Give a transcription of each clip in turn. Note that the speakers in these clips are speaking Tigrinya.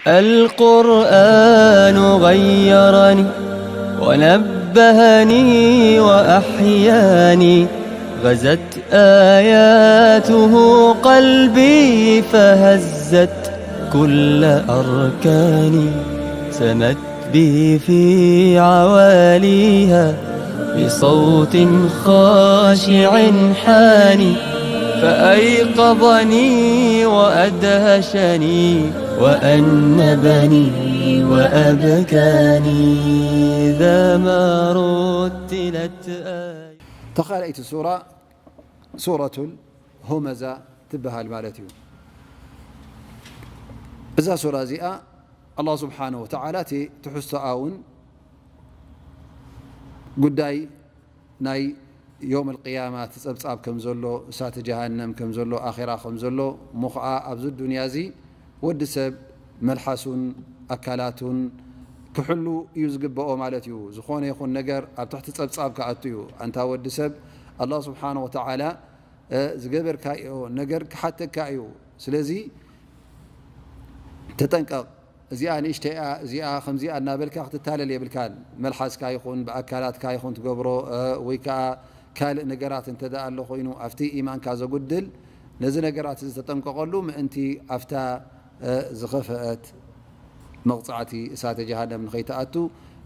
القرآن غيرني ونبهني وأحياني، غزت آياته قلبي فهزت كل أركاني، سمت بي في عواليها بصوت خاشع حاني، فأيقظني وأدهشني وأنبني وأبكاني، إذا ما رتلت آية. ተኻልኣይቲ ሱራ ሱረቱል ሁመዛ ትበሃል ማለት እዩ። እዛ ሱራ እዚኣ ኣላህ ስብሓነሁ ወተዓላ እቲ ትሕዝቶኣ እውን ጉዳይ ናይ ዮም ኣልቅያማ እቲ ጸብጻብ ከም ዘሎ፣ እሳተ ጀሃነም ከም ዘሎ፣ ኣኼራ ከም ዘሎ፣ እሞ ኸዓ ኣብዚ ዱንያ እዚ ወዲ ሰብ መልሓሱን ኣካላቱን ክሕሉ እዩ ዝግበኦ ማለት እዩ። ዝኾነ ይኹን ነገር ኣብ ትሕቲ ጸብጻብ ክኣቱ እዩ። ኣንታ ወዲ ሰብ ኣላህ ስብሓነሁ ወተዓላ ዝገበርካዮ ነገር ክሓተካ እዩ። ስለዚ ተጠንቀቕ። እዚኣ ንእሽተይኣ፣ እዚኣ ከምዚኣ እናበልካ ክትታለል የብልካን። መልሓስካ ይኹን ብኣካላትካ ይኹን ትገብሮ ወይ ከዓ ካልእ ነገራት እንተ ደኣ ኣሎ ኮይኑ ኣብቲ ኢማንካ ዘጉድል ነዚ ነገራት እዚ ተጠንቀቐሉ ምእንቲ ኣብታ ዝኸፍአት መቕጻዕቲ እሳተ ጀሃነም ንኸይትኣቱ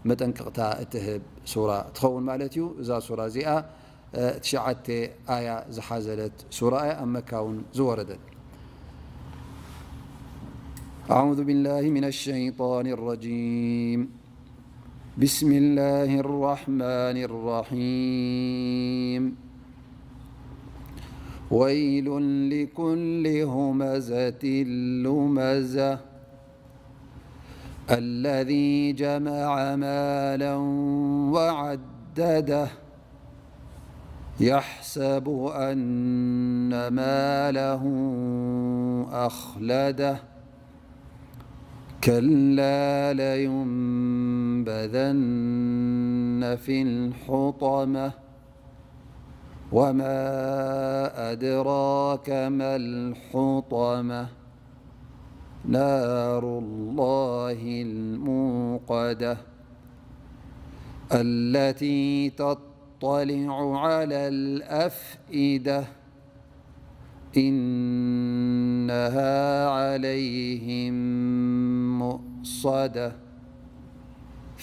መጠንቀቕታ እትህብ ሱራ ትኸውን ማለት እዩ። እዛ ሱራ እዚኣ ትሽዓተ ኣያ ዝሓዘለት ሱራ እያ። ኣብ መካ እውን ዝወረደት። أعوذ بالله من الشيطان الرجيم. بسم الله الرحمن الرحيم. ويل لكل همزة لمزة. الذي جمع مالا وعدده. يحسب أن ماله أخلده. كلا لينبذن في الحطمة. وما أدراك ما الحطمة. نار الله الموقدة. التي تطلع على الأفئدة. إنها عليهم مؤصدة.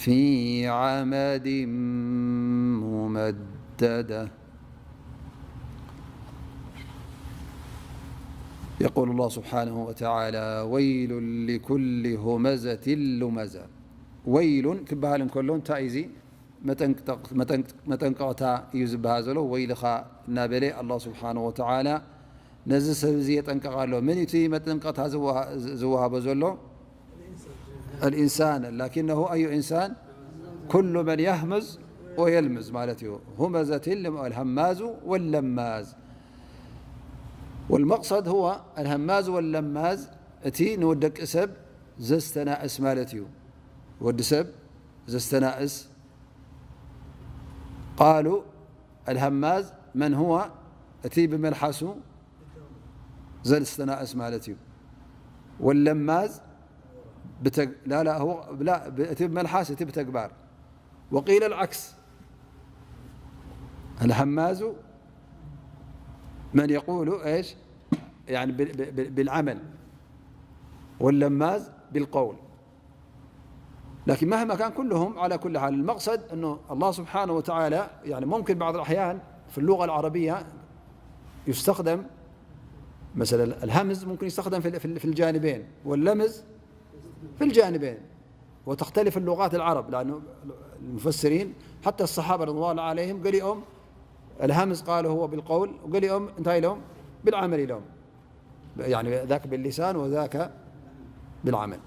في عمد ممددة. يقول الله سبحانه وتعالى: ويل لكل همزة لمزة. ويل ክበሃል እንከሎ እንታይ እዩ እዚ? መጠንቀቕታ እዩ ዝበሃል ዘሎ። ወይልኻ እናበለ ኣላህ ስብሓነሁ ወተዓላ ነዚ ሰብ እዚ የጠንቀቕ ኣሎ። መን እዩ እቲ መጠንቀቕታ ዝወሃ-፣ ዝወሃቦ ዘሎ? الإنسان. لكنه أي إنسان؟ كل من يهمز ويلمز ማለት እዩ። همزة لم-، الهماز واللماز. والمقصد هو الهماز واللماز، እቲ ንወደቂ ሰብ ዘስተናእስ ማለት እዩ። ወዲ ሰብ ዘስተናእስ። قالوا: الهماز من هو؟ እቲ ብመልሓሱ ዘስተናእስ ማለት እዩ። واللماز بتج-، لا، لا، هو، لا، ب-، እቲ ብመልሓስ፣ እቲ ብተግባር. وقيل العكس: الهماز من يقول إيش؟ يعني بال-، بال-، بال-، بالعمل، واللماز بالقول. لكن مهما كان، كلهم على كل حال. المقصد أنه الله سبحانه وتعالى، يعني، ممكن بعض الأحيان في اللغة العربية يستخدم، مثلا، الهمز ممكن يستخدم في ال-، في ال-، في الجانبين، واللمز في الجانبين. وتختلف اللغات العرب، لأنه المفسرين حتى الصحابة رضوان الله عليهم قال لهم الهمز، قالوا هو بالقول، وقال لهم انتهى لهم بالعمل لهم. يعني ذاك باللسان وذاك بالعمل.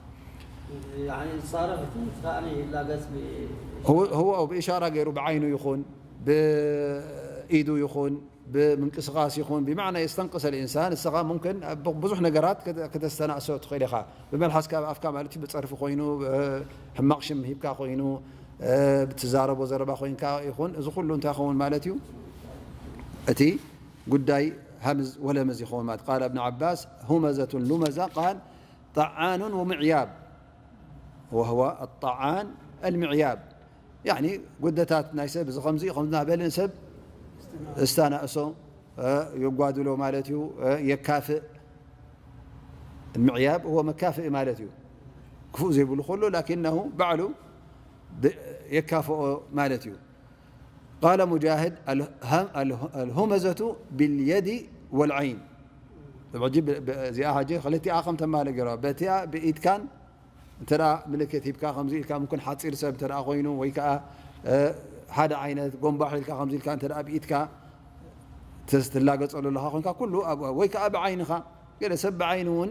يعني صارفت ثاني إلا قسم هو، هو أو بإشارة غيره بعينه يخون، بإيده يخون، ብምንቅስቓስ ይኹን ብማዕና የስተንቅሰ ልኢንሳን። እስኻ ሙምክን ኣብ ብዙሕ ነገራት ክተ-፣ ክተስተናእሶ ትኽእል ኢኻ። ብመልሓስካ፣ ብኣፍካ ማለት እዩ፣ ብጸርፊ ኮይኑ፣ እ፣ ሕማቕ ሽም ሂብካ ኮይኑ፣ እ፣ ብትዛረቦ ዘረባ ኮይንካ ይኹን፣ እዚ ኩሉ እንታይ ይኸውን ማለት እዩ? እቲ ጉዳይ ሃምዝ ወለምዝ ይኸውን ማለት። ቃል እብን ዓባስ ሁመዘቱን ሉመዛ ቃል ጠዓኑን ወምዕያብ፣ وهو الطعان المعياب. يعني ጉደታት ናይ ሰብ እዚ ከምዚ እዩ፣ ከምዚ እናበለ ንሰብ እስተናእሶ፣ እ፣ የጓድሎ ማለት እዩ፣ እ፣ የካፍእ። ምዕያብ هو መካፍእ ማለት እዩ። ክፉእ ዘይብሉ ከሎ ላኪነሁ ባዕሉ ብ-፣ የካፍኦ ማለት እዩ። قال مجاهد: الهم-، الهمزة باليد والعين. طبعا ب-، ب-، እዚኣ ሕጂ ክልቲኣ ከም ተማለ ገይርዋ። በቲኣ ብኢድካን እንተ ደኣ ምልክት ሂብካ ከምዚ ኢልካ፣ ምኩን ሓጺር ሰብ እንተ ደኣ ኮይኑ፣ ወይ ከኣ፣ እ፣ ሓደ ዓይነት ጎንባሕ ኢልካ ከምዚ ኢልካ እንተ ደኣ ብኢድካ ተስ-፣ ትላገጸሉ ኣለኻ ኮይንካ፣ ኩሉ ኣብ፣ ወይ ከኣ ብዓይንኻ፣ ገለ ሰብ ብዓይኑ እውን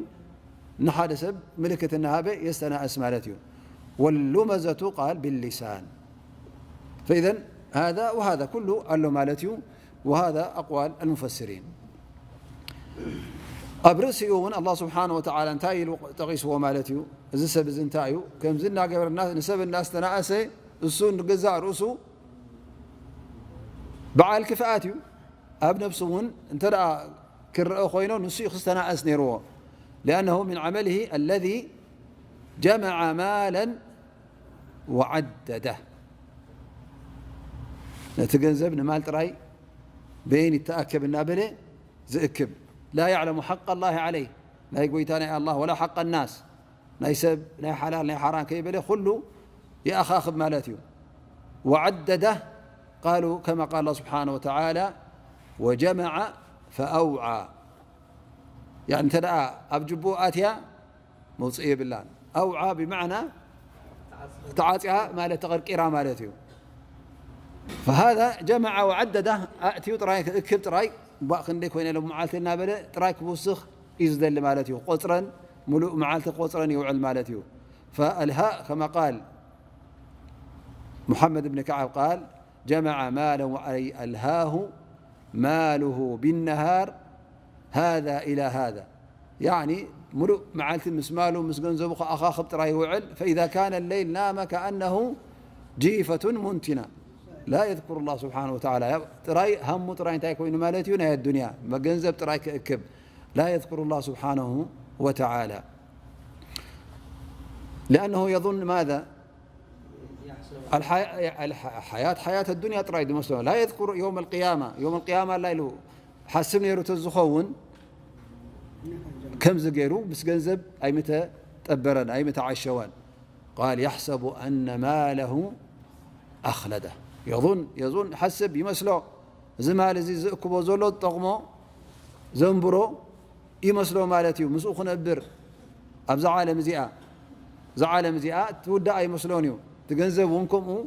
ንሓደ ሰብ ምልክት እናሃበ የስተናእስ ማለት እዩ። واللمزة قال باللسان. فإذا هذا وهذا ኩሉ ኣሎ ማለት እዩ። وهذا أقوال المفسرين. ኣብ ርእሲኡ እውን ኣላህ ስብሓነ ወተዓላ እንታይ ኢሉ ጠቒስዎ ማለት እዩ? እዚ ሰብ እዚ እንታይ እዩ? ከምዚ እናገበረ እና-፣ ንሰብ እናስተናእሰ እሱ ንገዛእ ርእሱ በዓል ክፍኣት እዩ። ኣብ ነብሱ እውን እንተ ደኣ ክረአ ኮይኑ ንሱ እዩ ክስተናእስ ነይርዎ። لأنه من عمله الذي جمع مالا وعدده. ነቲ ገንዘብ ንማል ጥራይ በየን ይተኣከብ እናበለ ዝእክብ። لا يعلم حق الله عليه፣ ናይ ጎይታ ናይ ኣላህ ولا حق الناس፣ ናይ ሰብ ናይ ሓላል ናይ ሓራም ከይበለ ኩሉ ይኣኻኽብ ማለት እዩ። وعدده، قالوا كما قال الله سبحانه وتعالى: وجمع فأوعى. يعني እንተ ደኣ ኣብ ጅቡኡ ኣትያ መውፅኢ የብላን። ኣውዓ ብማዕና ተዓፅያ ማለት ተቐርቂራ ማለት እዩ። فهذا جمع وعدده، ኣእትዩ ጥራይ ክእክብ ጥራይ፣ ባእ ክንደይ ኮይነ ሎም መዓልቲ እናበለ ጥራይ ክውስኽ እዩ ዝደሊ ማለት እዩ። ቆፅረን፣ ሙሉእ መዓልቲ ክቆፅረን ይውዕል ማለት እዩ። فألهى كما قال محمد بن كعب قال: جمع مالا، أي ألهاه ماله بالنهار هذا إلى هذا. يعني ሙሉእ መዓልቲ ምስ ማሉ ምስ ገንዘቡ ከኣኻኽብ ጥራይ ይውዕል። فإذا كان الليل نام كأنه جيفة منتنة، لا يذكر الله سبحانه وتعالى. ጥራይ ሃሙ ጥራይ እንታይ ኮይኑ ማለት እዩ? ናይ ኣዱንያ ገንዘብ ጥራይ ክእክብ። لا يذكر الله سبحانه وتعالى لأنه يظن ماذا؟ الحياة، الحياة حياة الدنيا ጥራይ ዝመስሎ። لا يذكر يوم القيامة، يوم القيامة لا ኢሉ ሓስብ ነይሩ ተዝኸውን ከምዚ ገይሩ ምስ ገንዘብ ኣይምተጠበረን ኣይምተዓሸወን። قال: يحسب أن ماله أخلده. يظن، يظن ሓስብ ይመስሎ፣ እዚ ማል እዚ ዝእክቦ ዘሎ ዝጠቕሞ ዘንብሮ ይመስሎ ማለት እዩ። ምስኡ ክነብር ኣብዛ ዓለም እዚኣ፣ እዛ ዓለም እዚኣ ትውዳእ ኣይመስሎን እዩ። እቲ ገንዘብ እውን ከምኡ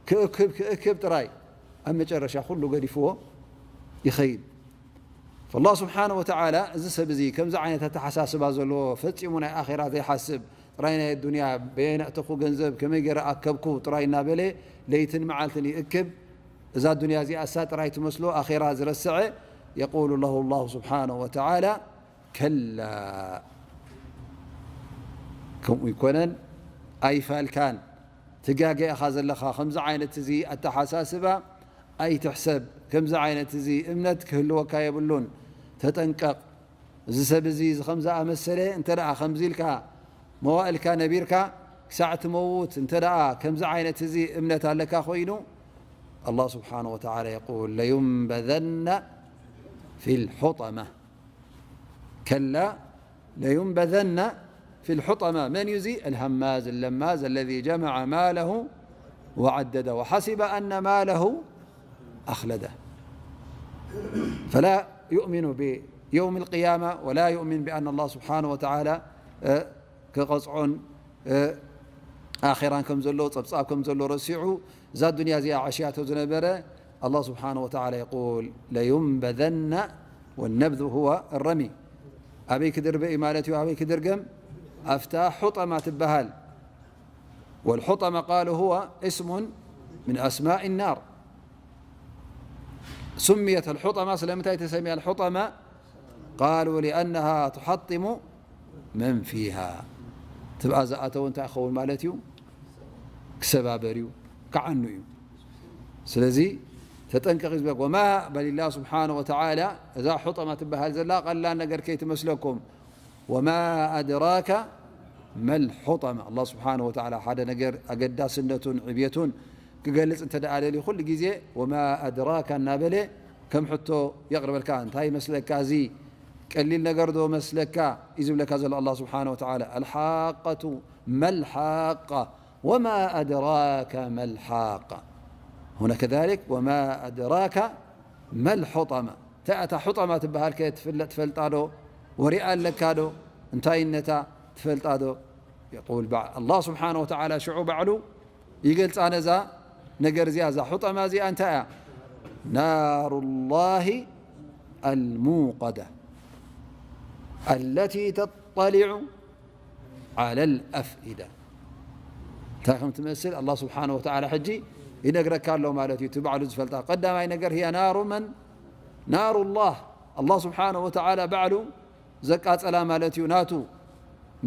ክእክብ፣ ክእክብ ጥራይ ኣብ መጨረሻ ኩሉ ገዲፍዎ ይኸይድ። فالله سبحانه وتعالى እዚ ሰብ እዚ ከምዚ ዓይነት ኣተሓሳስባ ዘለዎ፣ ፈጺሙ ናይ ኣኼራ ዘይሓስብ፣ ጥራይ ናይ ኣዱንያ በየን ኣእተኹ ገንዘብ ከመይ ገይረ ኣከብኩ ጥራይ እናበለ ለይትን መዓልትን ይእክብ፣ እዛ ዱንያ እዚኣ እሳ ጥራይ ትመስሎ፣ ኣኼራ ዝረስዐ፣ يقول له الله سبحانه وتعالى: كلا، ከምኡ ይኮነን፣ ኣይፋልካን፣ ትጋገ ኢኻ ዘለኻ። ከምዚ ዓይነት እዚ ኣተሓሳስባ ኣይትሕሰብ። ከምዚ ዓይነት እዚ እምነት ክህልወካ የብሉን። ተጠንቀቕ። እዚ ሰብ እዚ እዚ ከም ዝኣመሰለ እንተ ደኣ ከምዚ ኢልካ መዋእልካ ነቢርካ ክሳዕ ትመውት እንተ ደኣ ከምዚ ዓይነት እዚ እምነት ኣለካ ኮይኑ፣ ኣላህ ስብሓነሁ ወተዓላ የቁል፣ ለዩንበዘነ ፊል ሑጠማ። ከላ ለዩንበዘነ ፊል ሑጠማ። መን እዩ እዚ? الهماز اللماز الذي جمع ماله وعدده وحسب أن ماله أخلده. فلا يؤمن بيوم القيامة ولا يؤمن بأن الله سبحانه وتعالى ክቐፅዖን ኣኼራን ከም ዘሎ፣ ፀብፃብ ከም ዘሎ ረሲዑ፣ እዛ ዱንያ እዚኣ ዓሽያቶ ዝነበረ፣ ኣላህ ስብሓነሁ ወተዓላ የቁል፣ ለዩንበዘነ ወነብዙ ሁወ ረሚ። ኣበይ ክድርበ እዩ ማለት እዩ? ኣበይ ክድርገም? ኣፍታ ሑጠማ ትበሃል። ወልሑጠማ ቃሉ ሁወ እስሙን ምን ኣስማኢ ናር። ሱምየት ኣልሑጠማ፣ ስለምንታይ ተሰሚያ ኣልሑጠማ? ቃሉ ሊኣነሃ ቱሓጢሙ መን ፊሃ። ትብኣ ዝኣተወ እንታይ ክኸውን ማለት እዩ? ክሰባበር እዩ፣ ክዓኑ እዩ። ስለዚ ተጠንቀቕ እዩ ዝበለኩም። ወማ በሊላህ ስብሓነ ወተዓላ፣ እዛ ሑጠማ ትበሃል ዘላ ቀላል ነገር ከይትመስለኩም። ወማ ኣድራከ መል ሑጠማ። ኣላህ ስብሓነሁ ወተዓላ ሓደ ነገር ኣገዳስነቱን ዕብየቱን ክገልጽ እንተ ደኣ ደልዩ፣ ኩሉ ግዜ "ወማ ኣድራካ" እናበለ ከም ሕቶ የቕርበልካ። "እንታይ መስለካ? እዚ ቀሊል ነገር ዶ መስለካ?" እዩ ዝብለካ ዘሎ ኣላህ ስብሓነሁ ወተዓላ። "ኣልሓቀቱ መል ሓቃ፣ ወማ ኣድራካ መል ሓቃ." ሁነ ከዛሊክ፣ "ወማ ኣድራካ መል ሑጠማ።" እንታይ እታ ሑጠማ ትበሃል ከ ትፍለ-፣ ትፈልጣ ዶ? ወሪኣ ኣለካ ዶ? እንታይነታ ትፈልጣ ዶ? የቁል በዕ-፣ ኣላህ ስብሓነሁ ወተዓላ ሽዑ ባዕሉ ይገልጻ ነዛ ነገር እዚኣ። እዛ ሑጠማ እዚኣ እንታይ እያ? ናሩ ላሂ ኣልሙቀዳ ኣለቲ ተጠሊዑ ዓለል ኣፍኢዳ። እንታይ ከም ትመስል ኣላህ ስብሓነሁ ወተዓላ ሕጂ ይነግረካ ኣሎ ማለት እዩ። እቲ ባዕሉ ዝፈልጣ ቀዳማይ ነገር፣ "ህያ ናሩ መን?" ናሩ ላህ። ኣላህ ስብሓነሁ ወተዓላ ባዕሉ ዘቃጸላ ማለት እዩ። ናቱ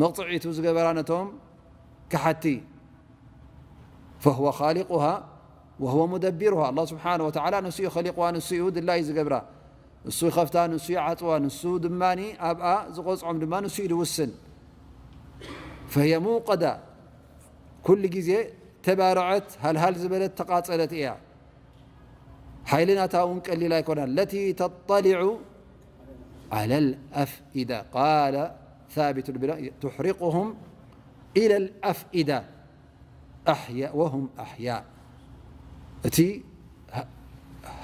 መቕጽዒቱ ዝገበራ ነቶም ከሓቲ። "ፈሁወ ኻሊቁሃ ወሁወ ሙደቢሩሃ።" ኣላህ ስብሓነሁ ወተዓላ ንሱ እዩ ኸሊቁዋ፣ ንሱ እዩ ድላዩ ዝገብራ። ንሱ ይኸፍታ፣ ንሱ ይዓጽዋ፣ ንሱ ድማ ኣብኣ ዝቖጽዖም ድማ ንሱ እዩ ዝውስን። "ፈህየ ሙቀዳ"፣ ኩሉ ግዜ ተባርዐት፣ ሃልሃል ዝበለት፣ ተቓጸለት እያ። ሓይሊ ናታ እውን ቀሊል ኣይኮነን። "ለቲ ተጠሊዑ ዓለል ኣፍኢዳ፣ ቃለ ሳቢቱ ብላ፣ ቱሕሪቁሁም ኢለል ኣፍኢዳ ኣሕያ-፣ ወሁም ኣሕያ።" እቲ ሃ-፣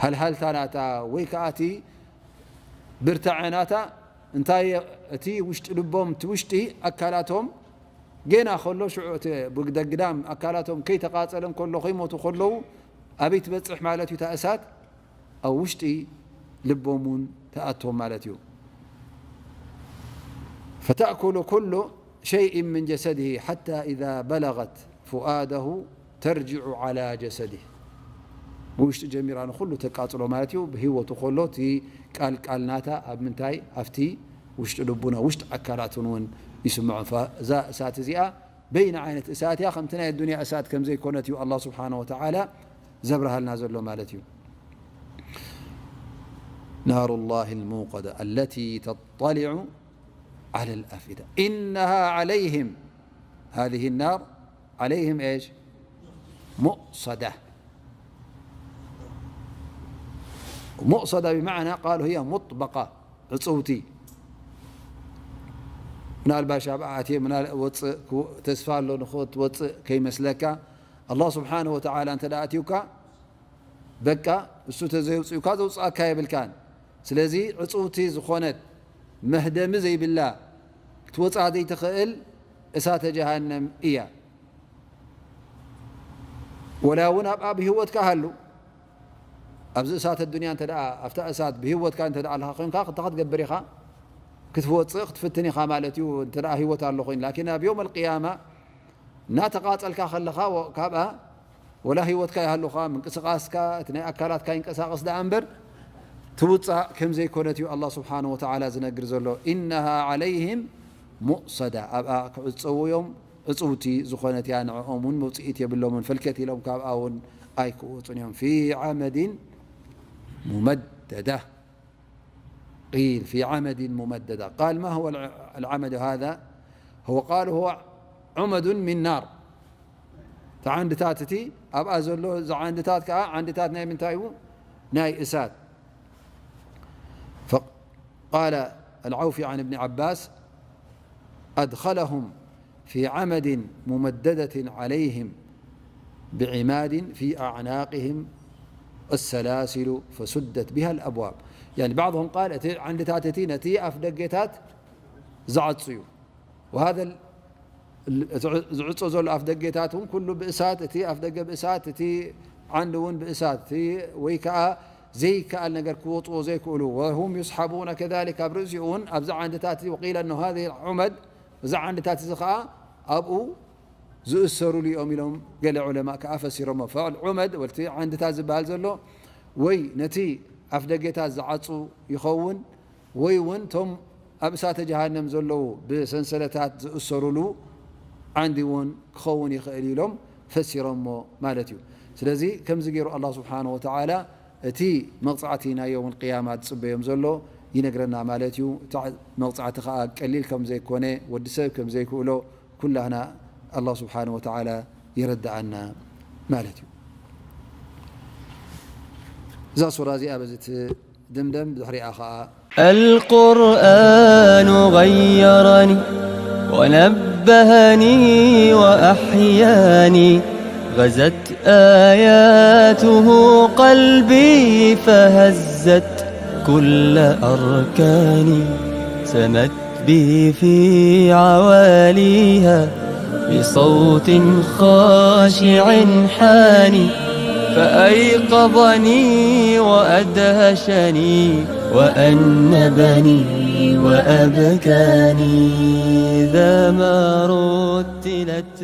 ሃልሃልታ ናታ ወይ ከኣ እቲ ብርታዐ ናታ እንታይ፣ እቲ ውሽጢ ልቦም፣ እቲ ውሽጢ ኣካላቶም ጌና ከሎ፣ ሽዑ እቲ ብደግዳም ኣካላቶም ከይተቃጸለ እንከሎ፣ ከይሞቱ ከለዉ ኣበይ ትበጽሕ ማለት እዩ እታ እሳት? ኣብ ውሽጢ ልቦም እውን ትኣትዎም ማለት እዩ። ፈተእኩሉ ኩሉ ሸይእ ምን ጀሰድሂ ሓታ ኢዛ በለገት ፍኣደሁ ተርጅዑ ዓላ ጀሰድሂ። ብውሽጢ ጀሚራ ንኹሉ ተቃጽሎ ማለት እዩ። ብህይወቱ ከሎ እቲ ቃልቃል ናታ ኣብ ምንታይ? ኣብቲ ውሽጢ ልቡና፣ ውሽጢ ኣካላቱን እውን ይስምዖ። እዛ እሳት እዚኣ በይነ ዓይነት እሳት እያ፣ ከምቲ ናይ ኣዱንያ እሳት ከም ዘይኮነት እዩ ኣላህ ስብሓነ ወተዓላ ዘብርሃልና ዘሎ ማለት እዩ። ናሩ ላሂ ልሙቀደ ኣለቲ ተጠሊዑ ዓለ ልኣፊዳ ኢነሃ ዓለይህም ሃዚህ ናር ዓለይህም ኤሽ ሙእሰዳ። ሙእሰዳ ብመዕና ቃል ህያ ሙጥበቃ ዕፅውቲ። ምናልባሽ ኣብኣ ኣትየ ምናል-፣ ወፅእ ክው-፣ ተስፋ ኣሎ ንኽትወፅእ ከይመስለካ። ኣላህ ስብሓነሁ ወተዓላ እንተ ደኣ ኣትዩካ፣ በቃ እሱ ተዘየውፅኡካ ዘውፅኣካ የብልካን። ስለዚ ዕፅውቲ ዝኾነት መህደሚ ዘይብላ ክትወፅኣ ዘይትኽእል እሳተ ጀሃነም እያ። ወላ እውን ኣብኣ ብህይወትካ ሃሉ፣ ኣብዚ እሳት ኣዱንያ እንተ ደኣ፣ ኣብታ እሳት ብህይወትካ እንተ ደኣ ኣለኻ ኮይንካ፣ እንታይ ክትገብር ኢኻ? ክትወፅእ ክትፍትን ኢኻ ማለት እዩ፣ እንተ ደኣ ህይወት ኣሎ ኮይኑ። ላኪን ኣብ የውም ኣልቅያማ እናተቃጸልካ ከለኻ፣ ወ-፣ ካብኣ ወላ ህይወትካ ይሃሉኻ፣ ምንቅስቃስካ፣ እቲ ናይ ኣካላትካ ይንቀሳቀስ ደኣ እምበር፣ ትውጻእ ከም ዘይኮነት እዩ ኣላህ ስብሓነሁ ወተዓላ ዝነግር ዘሎ። ኢነሃ ዓለይህም ሙእሰዳ፣ ኣብኣ ክዕጸዉ እዮም። ዕጽውቲ ዝኾነት እያ፣ ንዕኦም እውን መውጽኢት የብሎምን፣ ፈልከት ኢሎም ካብኣ እውን ኣይክወጹን እዮም። ፊ ዓመዲን ሙመደዳ። ቂል ፊ ዓመዲን ሙመደዳ። ቃል ማ ሁወ ልዓመዱ ሃዛ? ሁወ ቃል ሁወ ዑመዱን ሚን ናር። እቲ ዓንድታት እቲ ኣብኣ ዘሎ፣ እዚ ዓንድታት ከኣ ዓንድታት ናይ ምንታይ እዩ? ናይ እሳት። ፈቃለ ኣልዓውፊ ዓን እብኒ ዓባስ፣ ኣድኸለሁም ፊ ዓመድን ሙመደደትን ዓለይህም ብዕማድን ፊ ኣዕናቅህም ኣሰላሲሉ ፈሱደት ቢሃ ኣልኣብዋብ። ያኒ ባዕድሁም ቃል እቲ ዓንድታት እቲ ነቲ ኣፍ ደገታት ዝዓጹ እዩ። ወሃዘ ል-፣ እቲ ዝዕጾ ዘሎ ኣፍ ደገታት እውን ኩሉ ብእሳት፣ እቲ ኣፍ ደገ ብእሳት፣ እቲ ዓንዲ እውን ብእሳት፣ እቲ ወይ ከኣ ዘይከኣል ነገር ክወጽዎ ዘይክእሉ፣ ወሁም ዩስሓቡነ ከዛሊክ፣ ኣብ ርእሲኡ እውን ኣብዚ ዓንድታት እዚ፣ ወቂለ ኣነሁ ሃዚ ዑመድ፣ እዚ ዓንድታት እዚ ከኣ ኣብኡ ዝእሰሩሉ እዮም ኢሎም ገለ ዑለማእ ከኣ ፈሲሮሞ። ፈዕል ዑመድ ወልቲ ዓንድታት ዝበሃል ዘሎ ወይ ነቲ ኣፍ ደገታት ዝዓጹ ይኸውን፣ ወይ እውን እቶም ኣብ እሳተ ጀሃነም ዘለዉ ብሰንሰለታት ዝእሰሩሉ ዓንዲ እውን ክኸውን ይኽእል ኢሎም ፈሲሮሞ ማለት እዩ። ስለዚ ከምዚ ገይሩ ኣላህ ስብሓነሁ ወተዓላ እቲ መቕጻዕቲ ናይ የውም ቅያማ ዝጽበዮም ዘሎ ይነግረና ማለት እዩ። እቲ መቕጻዕቲ ከኣ ቀሊል ከም ዘይኮነ፣ ወዲ ሰብ ከም ዘይክእሎ፣ ኩላህና ኣላህ ስብሓን ወተዓላ ይረድኣና ማለት እዩ። እዛ ሱራ እዚኣ በዚ ትድምደም። ብድሕሪኣ ኸዓ القرآن غيرني ونبهني وأحياني، غزت آياته قلبي فهزت كل أركاني، سمت بي في عواليها بصوت خاشع حاني، فأيقظني وأدهشني وأنبني وأبكاني، إذا ما رتلت